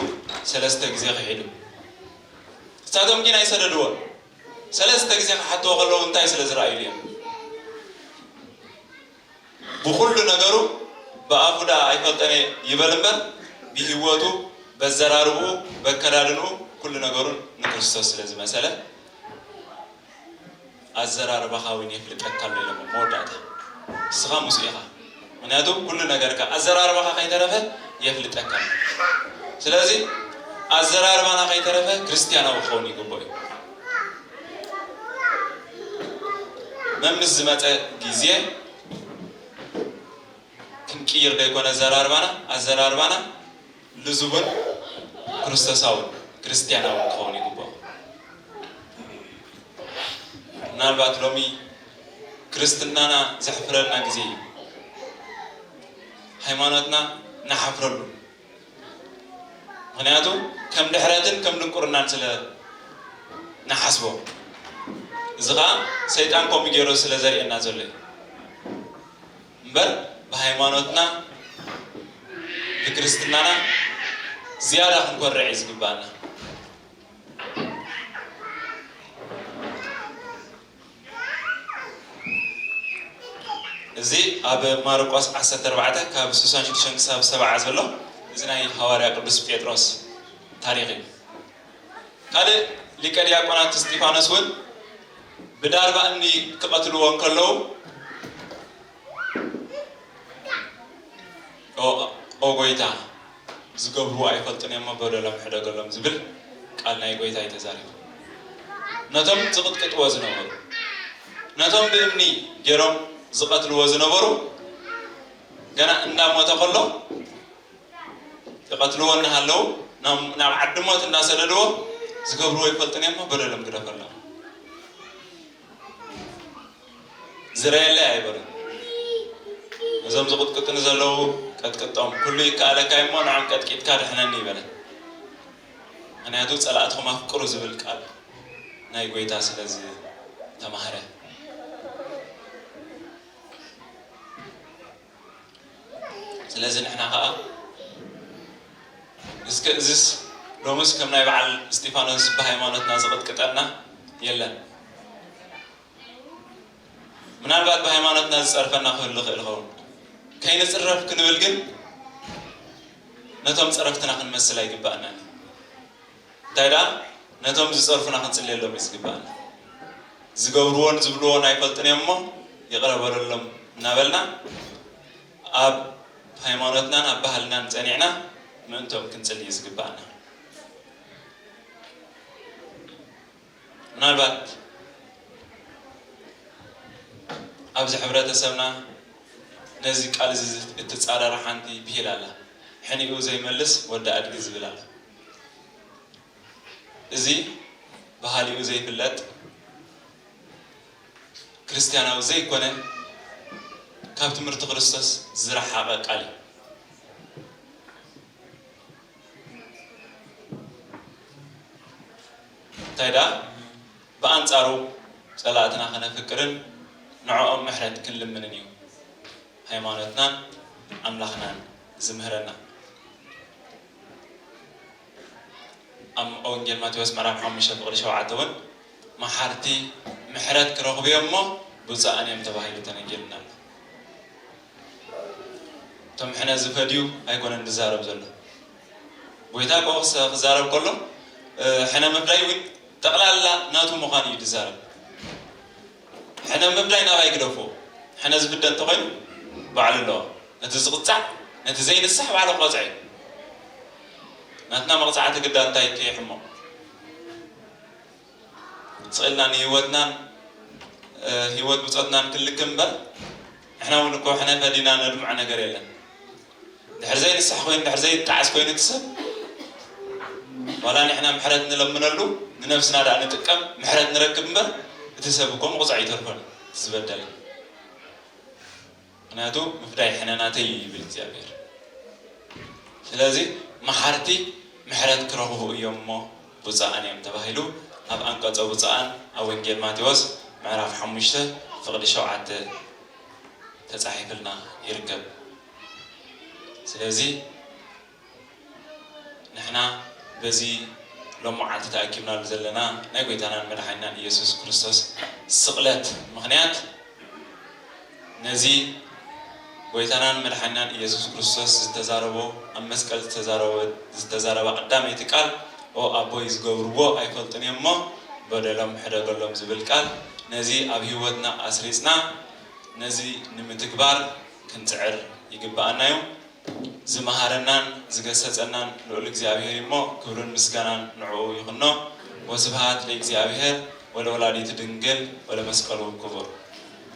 ሰለስተ ግዜ ክሒዱ። ንሳቶም ግን ኣይሰደድዎን። ሰለስተ ግዜ ክሓትዎ ከለዉ እንታይ ስለ ዝረኣዩሉ እዮም? ብኹሉ ነገሩ ብኣፉ ደኣ ኣይፈልጠን እየ ይበል እምበር፣ ብህይወቱ፣ በዘራርብኡ፣ በከዳድንኡ፣ ኩሉ ነገሩ ንክርስቶስ ስለ ዝመሰለ፣ ኣዘራርባኻ እውን የፍልጠካ ኣሎ ኢሎም መወዳእታ። ንስኻ ምስኡ ኢኻ። ምኽንያቱ ኩሉ ነገርካ፣ ኣዘራርባኻ ከይተረፈ የፍልጠካ ኣሎ። ስለዚ ኣዘራርባና ከይተረፈ ክርስትያናዊ ክኸውን ይግብኦ እዩ። መምስ ዝመጸ ግዜ ክንቅይር ደይኮነ ኣዘራርባና፣ ኣዘራርባና ልዙብን ክርስቶሳውን ክርስትያናውን ክኸውን ይግብኦ። ምናልባት ሎሚ ክርስትናና ዘሕፍረና ግዜ እዩ። ሃይማኖትና ንሓፍረሉ። ምኽንያቱ ከም ድሕረትን ከም ድንቁርናን ስለ ንሓስቦ። እዚ ኸኣ ሰይጣን ከምኡ ገይሩ ስለ ዘርእየና ዘሎ እዩ። እምበር ብሃይማኖትና ብክርስትናና ዝያዳ ክንኮርዕ እዩ ዝግባኣና። እዚ ኣብ ማርቆስ ዓሰርተ ኣርባዕተ ካብ ስሳን ሽዱሽተን ክሳብ ሰብዓ ዘሎ፣ እዚ ናይ ሃዋርያ ቅዱስ ጴጥሮስ ታሪኽ እዩ። ካልእ ሊቀ ዲያቆናት እስጢፋኖስ እውን ብዳርባ እምኒ ክቐትልዎ እንከለዉ፣ "ኦ፣ ኦ ጎይታ፣ ዝገብርዎ ኣይፈልጡን እዮም እሞ በደሎም ሕደገሎም" ዝብል ቃል ናይ ጎይታ እዩ ተዛሪቡ። ነቶም ዝቕጥቅጥዎ ዝነበሩ፣ ነቶም ብእምኒ ገይሮም ዝቐትልዎ ዝነበሩ፣ ገና እንዳሞተ ከሎ፣ ይቐትልዎ እናሃለዉ፣ ናብ፣ ናብ ዓዲ ሞት እንዳሰደድዎ፣ "ዝገብርዎ ኣይፈልጡን እዮም እሞ በደሎም ግደፈሎም። ዝረየለይ ኣይበሉን። ነዞም ዝቕጥቅጡኒ ዘለዉ ቀጥቅጦም፣ ኩሉ ይከኣለካ እሞ ንዖም ቀጥቂጥካ ድሕነኒ" ይበለ። ምኽንያቱ "ጸላእትኹም ኣፍቅሩ" ዝብል ቃል ናይ ጎይታ ስለ ዝተማህረ። ስለዚ ንሕና ኸኣ እስከ እዝስ ሎምስ ከም ናይ በዓል እስጢፋኖስ ብሃይማኖትና ዝቕጥቅጠና የለን። ምናልባት ብሃይማኖትና ዝጸርፈና ክህሉ ይኽእል ይኸውን። ከይንጽረፍ ክንብል ግን ነቶም ጸረፍትና ክንመስል ኣይግባእናን እዩ። እንታይ ደኣ ነቶም ዝጸርፉና ክንጽልየሎም እዩ ዝግባእና። ዝገብርዎን ዝብልዎን ኣይፈልጥን እዮም እሞ ይቕረ በለሎም እናበልና ኣብ ሃይማኖትናን ኣብ ባህልናን ጸኒዕና ምእንቶም ክንጽሊ እዩ ዝግባእና። ምናልባት ኣብዚ ሕብረተሰብና ነዚ ቃል እዚ እትጻረር ሓንቲ ብሂል ኣላ። ሕኒኡ ዘይመልስ ወዲ ኣድጊ ዝብል ኣሎ። እዚ ባህሊኡ ዘይፍለጥ ክርስትያናዊ ዘይኮነ ካብ ትምህርቲ ክርስቶስ ዝረሓቐ ቃል እዩ። እንታይ ደኣ ብኣንጻሩ ጸላእትና ከነፍቅርን ንዕኦም ምሕረት ክንልምንን እዩ ሃይማኖትናን ኣምላኽናን ዝምህረና። ኣብ ወንጌል ማቴዎስ ምዕራፍ ሓሙሽተ ፍቕዲ ሸውዓተ እውን መሓርቲ ምሕረት ክረኽቡ እዮም እሞ ብፁዓን እዮም ተባሂሉ ተነጊሩና ኣሎ። እቶም ሕነ ዝፈድዩ ኣይኮነን ዝዛረብ ዘሎ። ጎይታ እኮ ክስ-፣ ክዛረብ ከሎ፣ እ፣ ሕነ ምፍዳይ እውን ጠቕላላ ናቱ ምዃኑ እዩ ዝዛረብ። ሕነ ምፍዳይ ናባይ ግደፎ። ሕነ ዝፍደ እንተኾይኑ ባዕሉ ኣለዎ። ነቲ ዝቕጻዕ፣ ነቲ ዘይንሳሕ ባዕሉ ክቐጽዕ እዩ። ናትና መቕጻዕቲ ግዳ እንታይ ይከይሕ እሞ? ስቕ ኢልና ንህይወትናን፣ እ፣ ህይወት ብጾትናን ክንልክም እምበር፣ ንሕና እውን እኮ ሕነ ፈዲና ነድምዖ ነገር የለን። ድሕር ዘይንሳሕ ኮይኑ፣ ድሕር ዘይጣዕስ ኮይኑ እቲ ሰብ፣ ዋላ ንሕና ምሕረት ንለምነሉ፣ ንነብስና ደኣ ንጥቀም፣ ምሕረት ንረክብ እምበር፣ እቲ ሰብ እኮ ምቕጻዕ ይተርፎን፣ እቲ ዝበደለ። ምኽንያቱ ምፍዳይ ሕነ ናተይ እዩ ይብል እግዚኣብሔር። ስለዚ መሓርቲ ምሕረት ክረኽቡ እዮም እሞ ብፁዓን እዮም ተባሂሉ ኣብ ኣንቀጸ ብፁዓን ኣብ ወንጌል ማቴዎስ ምዕራፍ ሓሙሽተ ፍቕዲ ሸውዓተ ተጻሒፍልና ይርከብ። ስለዚ ንሕና በዚ ሎመዓልቲ ተኣኪብናሉ ዘለና ናይ ጎይታናን መድሓኒናን ኢየሱስ ክርስቶስ ስቕለት ምኽንያት ነዚ ጎይታናን መድሓኒናን ኢየሱስ ክርስቶስ ዝተዛረቦ፣ ኣብ መስቀል ዝተዛረበ፣ ዝተዛረባ ቀዳመይቲ ቃል፣ "ኦ ኣቦይ፣ ዝገብርዎ ኣይፈልጡን እዮም እሞ በደሎም ሕደገሎም" ዝብል ቃል፣ ነዚ ኣብ ህይወትና ኣስሪጽና ነዚ ንምትግባር ክንጽዕር ይግብኣና እዩ። ዝመሃረናን ዝገሰጸናን ልዑል እግዚኣብሔር እዩ እሞ ክብርን ምስጋናን ንዕኡ ይኹኖ። ወስብሐት ለእግዚኣብሔር ወለወላዲቱ ድንግል ወለመስቀሉ ክቡር።